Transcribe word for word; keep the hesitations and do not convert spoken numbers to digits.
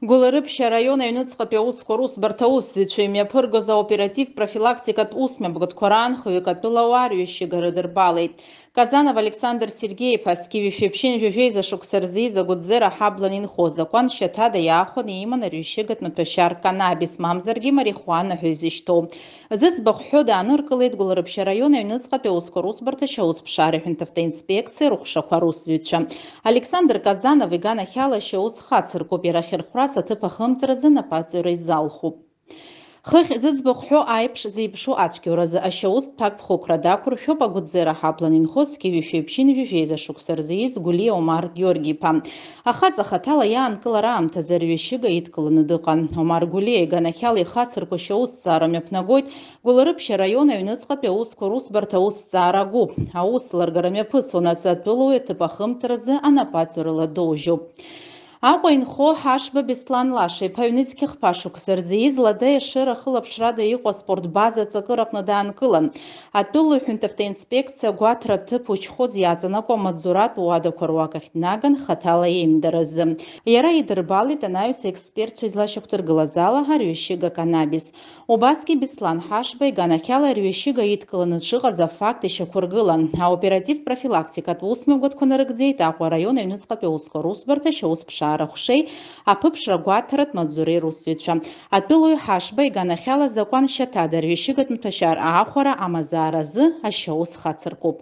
Гәылрыԥшь араион аҩныҵҟатәи аусқәа русбарҭа аусзуҩцәа имҩаԥыргоз аоперативтә профилактикатә усмҩаԥгатәқәа раан хҩык атәылауаа рҩышьыга рыдырбалеит. Казанов Александр Сергеи-иԥа зқьи жәшәи ԥшьынҩажәи жәеиза шықәса рзы ииз агәыӡӡара аҳаблан инхо азакәан шьаҭада иаахәаны иман арҩышьыгатә маҭәашьар канабис, мамзаргьы марихуана ҳәа изышьҭоу. Зыӡбахә ҳәо дааныркылеит Гәылрыԥшь араион аҩныҵҟатәи аусқәа русбарҭа ашьаусԥшаареи аҳәынҭавтоинспекциеи рыхәшақәа русзуҩцәа. Александр Казанов иганахьала ашьаус хацыркуп, иара ахьырхәрас аҭыԥ ахымҵразы анапаҵаҩра изалхуп. Хыхь зыӡбахә ҳәо аиԥш зеиԥшу ацәгьоуразы ашьаус ҭакԥхықәра дақәыршәоуп агәыӡӡара аҳаблан инхо зқьи жәшәи ԥшьынҩажәи жәеиза шықәса рзы ииз Гәлиа Омар Георги-иԥа. Ахаҵа хаҭала иаанкылара аамҭазы арҩышьыга идкыланы дыҟан. Омар Гәлиа иганахьала ихацырку ашьаусҭҵаара мҩаԥнагоит Гәылрыԥшь араион аҩныҵҟатәи аусқәа русбарҭа аусҭҵаара агәыԥ. Аус ларгара мҩаԥысуанаҵы атәылауаҩ аҭыԥ ахымҵразы анапаҵаҩрала доужьуп. Аҟәа инхо Ҳашба Беслан Лаша-иԥа ҩнызқьи хԥа шықәса рзы ииз Лада Ешыра ахылаԥшрада иҟоу аспорт база аҵакыраҟны даанкылан. Атәылауаҩ аҳәынҭавтоинспекциа агәаҭара аҭыԥ учхоз иаҵанакуа амаҵзуратә уадақәа руак ахь днаган хаҭала иеимдаразы. Иара идырбалеит анаҩс аекспертцәа излашьақәдыргылаз ала арҩышьыга канабис. Убасгьы Беслан Ҳашба иганахьала арҩышьыга идкыланы дшыҟаз афакт ишьақәыргылан, аоператив-профилактикатә усмҩаԥгатәқәа нарыгӡеит Аҟәа араион аҩныҵҟатәи аусқәа русбарҭа ашьаусԥшаара аҟәшеи аԥыԥшра гәаҭаратә маҵзуреи русзуҩцәа. Атәылауаҩ Ҳашба иганахьала азакәан шьаҭада арҩышьыгатә маҭәашьар аахәара амазааразы ашьаус хацыркуп.